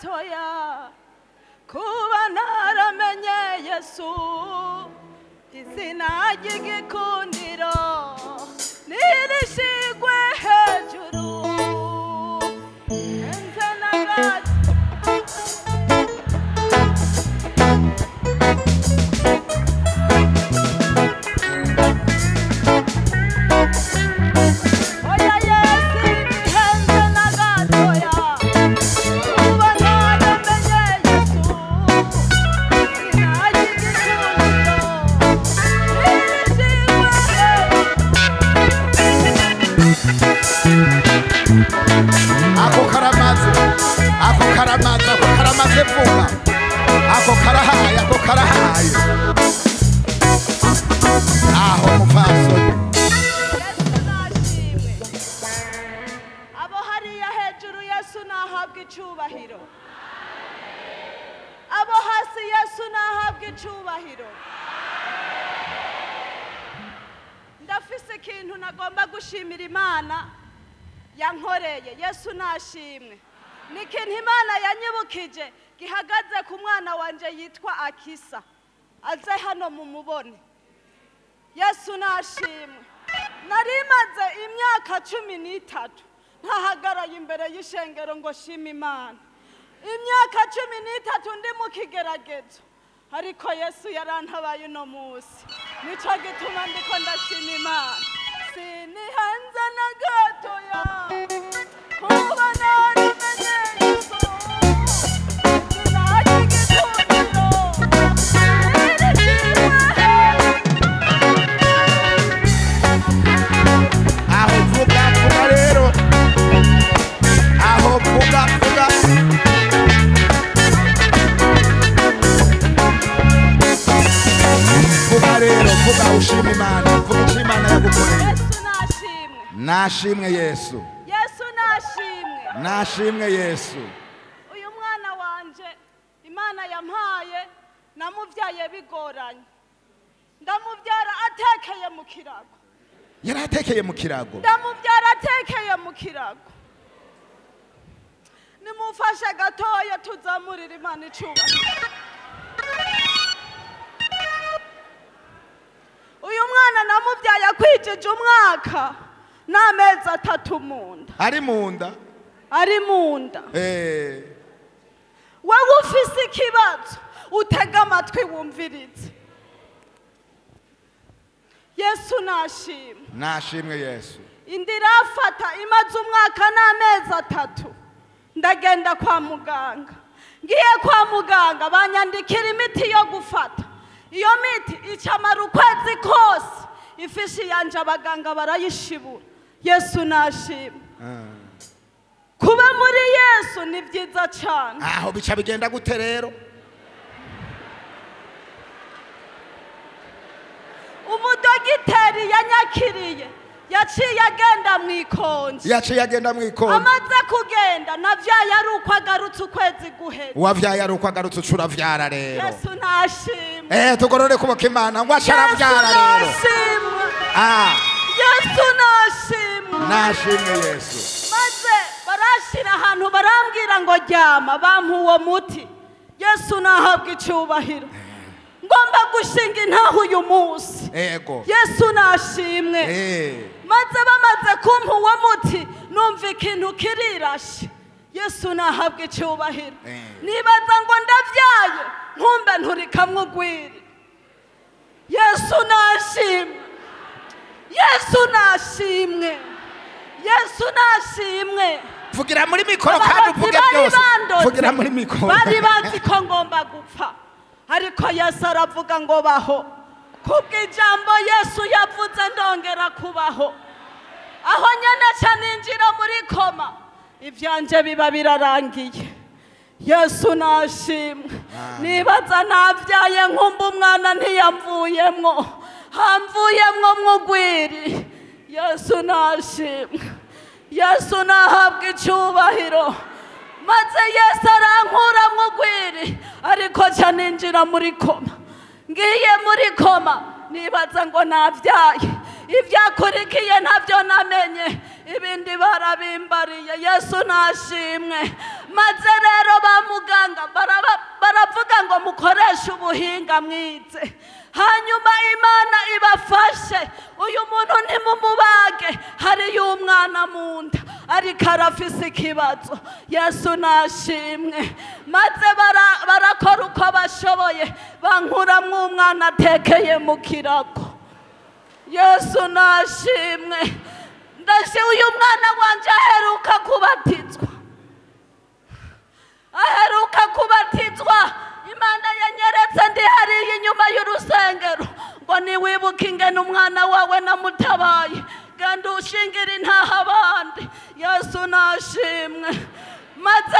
gatoya kuba naramenye Yesu izina ry'igikundiro nirishigwe hejuru nze na gato. Oya Yesu ntihenze na gatoya kuba naramenye Yesu izina ry'igikundiro nirishigwe hejuru. Ako karamaze, ako karamaze, ako karamaze vuga, ako karahaye, ako karahaye. Aho mupfasoni. Yesu nashimwe. Abo hariya hejuru Yesu nahabwa icubahiro. Abo hasi Yesu nahabwa icubahiro. Ndafise ikintu nagomba gushimira Imana yankoreye. Yesu nashimwe. Ni ikintu Imana yanyibukije gihagaze ku mwana wanje yitwa Akisa. Aze hano mumubone. Yesu nashimwe. Nari maze imyaka 13 ntahagaraye imbere y'ishengero ngo shima Imana. Imyaka 13 ndi mu kigeragezo, ariko Yesu yarantabaye uno munsi. Nico gituma ndiko ndashima Imana. Sinihanze na gatoya kuba naramenye Yesu izina ry'igikundiro nirishimwe hejuru. Aho vuga vuga rero, aho vuga vuga. Vuga rero, vuga ushima Imana, vuga icyo Imana yagukoreye. Yesu nashimwe. Nashimwe Yesu, Yesu nashimwe. nashimwe Yesu. Uyu mwana wanje Imana yampaye namubyaye bigoranye. Ndamubyara atekeye mu kirago. Yari atekeye mu kirago. Ndamubyara atekeye mu kirago. Nimumfashe gatoya tuzamurire Imana icubahiro. Uyu mwana namubyaye akwijije umwaka n'amezi 3 mu nda. Ari mu nda. Ari mu nda. Wewe ufise ikibazo utega amatwi wumvirize. Yesu nashimwe. Nashimwe Yesu. Inda irafata imaze umwaka n'amezi 3. Ndagenda kwa muganga. Ngiye kwa muganga banyandikira imiti yo gufata. Iyo miti icamara ukwezi kose. Ifishi yanje abaganga barayishibura. Yesu nashimwe. Kuba muri Yesu ni byiza cyane. Aho bica bigenda gute rero? Umudogiteri yanyakiriye yaciye agenda mu ikonje. Yaciye agenda mu ikonje. Amaze kugenda navyaye ari uko agarutse ukwezi guheze. Wavyaye ari uko agarutse ucuravyara rero. Yesu nashimwe. Tugorore kubaka Imana ngo acaravyara rero. Yesu Yesu nashimwe. Nashimwe Yesu. Maze barashira ahantu barambwira ngo ryama, bampa uwo muti. Yesu nahabwa icubahiro. Ngomba gushinga intaho uyu munsi. Ego. Yesu nashimwe. Maze bamaze kumpa uwo muti numva ikintu kirirashe. Yesu nahabwa icubahiro. Nibaza ngo ndavyaye nkumbe nturikamwe ugwiri. Yesu nashimwe. Yesu nashimwe. Yesu nashimwe. Vugira muri mikoro kandi uvuge byose. Vugira muri mikoro. Bari bazi ko ngomba gupfa. Ariko Yesu aravuga ngo baho. Kubw'ijambo Yesu yavuze ndongera kubaho. Aho nyene ca ninjira muri koma, ivyanje biba birarangiye. Yesu nashimwe. Nibaza navyaye nkumva umwana ntiyamvuyemwo, hamvuyemwo mwugwiri. Yesu nashimwe. Yesu nahabwa icubahiro. Maze Yesu arankura mwugwiri, ariko ca ninjira muri koma. Ngiye muri koma nibaza ngo navyaye. Ivyakurikiye ntavyo namenye, ibindi barabimbariye. Yesu nashimwe. Maze rero ba muganga baravuga ngo mukoreshe ubuhinga mwize, hanyuma Imana ibafashe. Uyu muntu ntimumubage, hariyo umwana mu nda ariko arafise ikibazo. Yesu nashimwe. Maze barakora uko bashoboye, bankuramwo umwana atekeye mu kirago. Yesu nashimwe. Ndashe uyu mwana wanje aheruka kubatizwa, aheruka kubatizwa. Imana yanyeretse ndi hariya inyuma y'urusengero ngo niwibuke ingene umwana wawe namutabaye, genda ushingira intaha abandi. Yesu nashimwe. Maze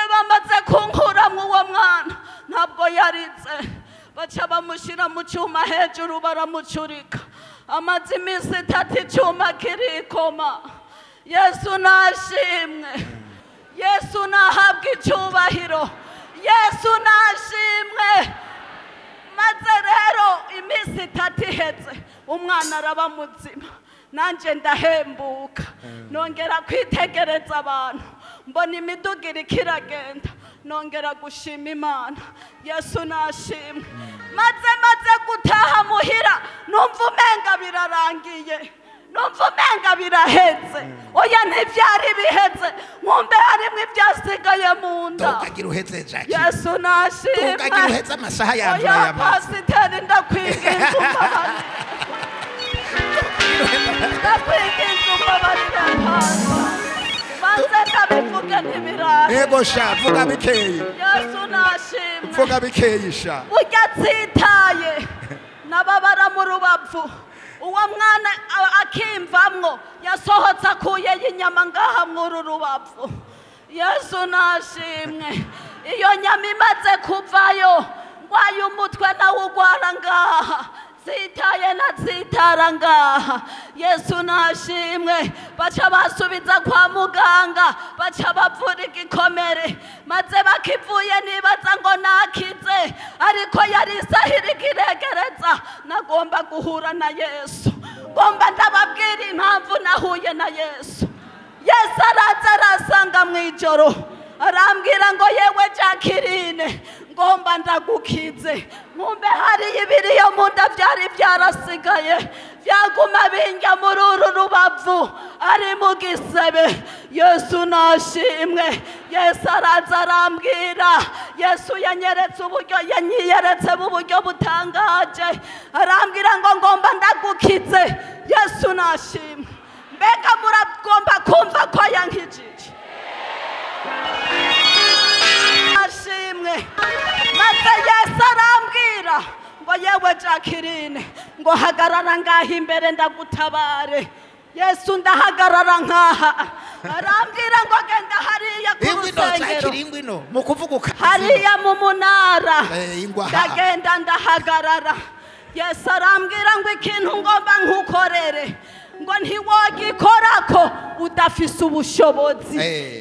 bamaze kunkuramwo uwo mwana, ntabwo yaritse, baca bamushyira mu cyuma hejuru baramucurika. Amaze iminsi itatu icyuma kirikoma. Yesu nashimwe. Yesu nahabwa icyubahiro. Yesu nashimwe. Maze rero iminsi itatu iheze, umwana araba muzima, nanjye ndahembuka. Nongera kwitegereza abantu, mbona imiduga iriko iragenda, nongera gushima Imana. Yesu nashimwe. Maze gutaha muhira, numva umenga birarangiye, numva umenga biraheze. Oya, ntivyari biheze, nkumbe harimwo ivyasigaye mu nda. Tukagira uheze Jackie. Yesu nashimwe. Tukagira uheze amasaha yanjye Oya urayamaze. pasiteri, ndakwinginze umbabarire, ndakwinginze umbabarire papa. Maze ndabivuge ntibirahe. Yego sha, vuga bikeyi. Yesu nashimwe. Vuga bikeyi sha. Burya tsitaye nababara mu rubavu, uwo mwana akimvamwo yasohotse akuyeyo inyama ngaha mw'uru rubavu. Yesu nashimwe. Iyo nyama imaze kuvayo, ngwaye umutwe nawe ugwara ngaha, tsitaye na tsitara ngaha. Yesu nashimwe. Baca basubiza kwa muganga, baca bavura igikomere. Maze bakivuye nibaza ngo nakize, ariko yari isaha iriko iregereza. Nagomba guhura na Yesu, ngomba ndababwira impamvu nahuye na Yesu. Yesu araza arasanga mw'ijoro, arambwira ngo yewe Jacqueline, ngomba ndagukize. Nkumbe hari ibiriyo mu nda byari byarasigaye, byaguma binjya muri uru rubavu, ari mu gisebe. Yesu nashimwe. Yesu araza arambwira. Yesu yanyeretse uburyo, yanyiyeretse mu buryo butangaje, arambwira ngo ngomba ndagukize. Yesu nashimwe. Mbega muragomba kumva ko yankijije. Ashimwe. Maze Yesu arambwira ngo yewe Jacqueline, ngo hagarara ngaha imbere ndagutabare. Yesu ndahagarara nkaha, arambwira ngo genda hariya ku Ingwino rusengero, Jackie, ingwino mu kuvuga ukazi. hariya mu munara. Ingwa aha. Ndagenda ndahagarara. Yesu arambwira ngo ikintu ngomba nkukorere, ngo ntiwogikorako udafise ubushobozi.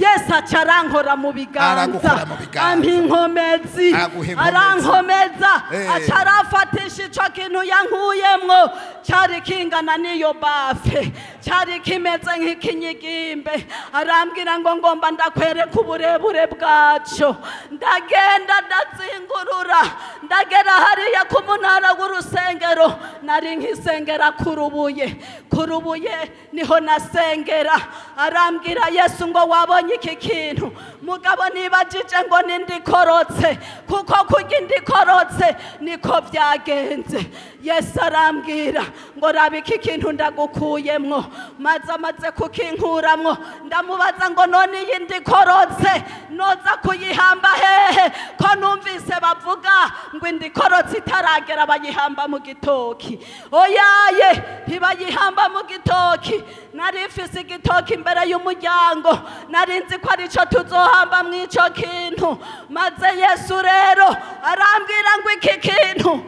Yesu aca arankora mu biganza, Aragukora mu biganza. ampa inkomezi, Araguha inkomezi. arankomeza, aca arafatisha ico kintu yankuyemwo, cari kingana n'iyo bafe, cari kimeze nk'ikinyigimbe. Arambwira ngo ngomba ndakwereka uburebure bwaco. Ndagenda ndazingurura, ndagera hariya ku munara w'urusengero, nari nkisengera ku rubuye, ku rubuye niho nasengera. Arambwira Yesu ngo wabonye iki kintu? Mugabo nibajije ngo nindikorotse, kuko kurya indikorotse niko byagenze. Yesu arambwira ngo raba iki kintu ndagukuyemwo. Maze amaze kukinkuramwo, ndamubaza ngo none iyi ndikorotse noza kuyihamba hehe, ko numvise bavuga ngo indikorotse itaragera bayihamba mu gitoki. Oyaye, ntibayihamba mu gitoki. Nari mfise igitoki imbere y'umuryango, nari nzi ko arico tuzohamba mw'ico kintu. Maze Yesu rero arambwira ngo iki kintu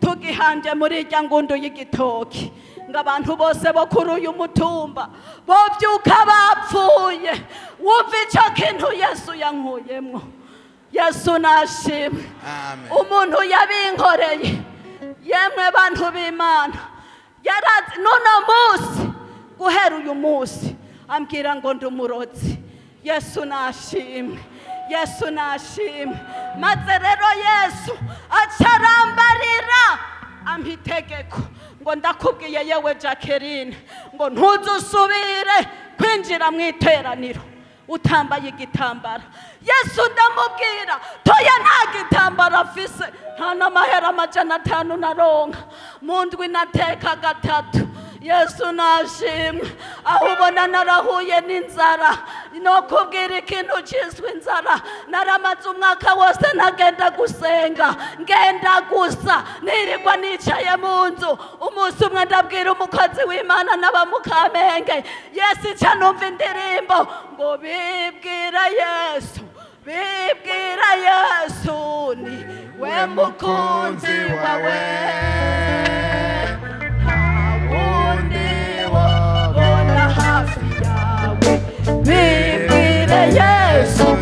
tugihanje muri irya ngundu y'igitoki, ngo abantu bose bo kuri uyu mutumba bovyuka bapfuye, wumva ico kintu Yesu yankuyemwo. Yesu nashimwe. Amen. Umuntu yabinkoreye, yemwe bantu b'Imana, yarazi n'uno munsi, guhera uyu munsi ambwira ngo ndi umurozi. Yesu nashimwe. Yesu nashimwe. Maze rero Yesu acarambarira ampa itegeko ngo ndakubwiye yewe Jacqueline ngo ntuzusubire kwinjira mu iteraniro utambaye igitambara. Yesu ndamubwira toya nta gitambara afise, nta n'amahera 500 naronka, mu ndwi nateka 3. Yesu nashimwe. Aho ubona narahuye n'inzara, no kubwira ikintu cyiswe inzara, naramaze umwaka wose ntagenda gusenga, ngenda gusa nirirwa nicaye mu nzu. Umunsi umwe ndabwira umukozi w'Imana n'abamukamenge, Yesu ica numva indirimbo ngo bibwira Yesu, bibwira Yesu ni we mukunzi wawe, nta wundi wabona hafi yawe. Bibwire Yesu,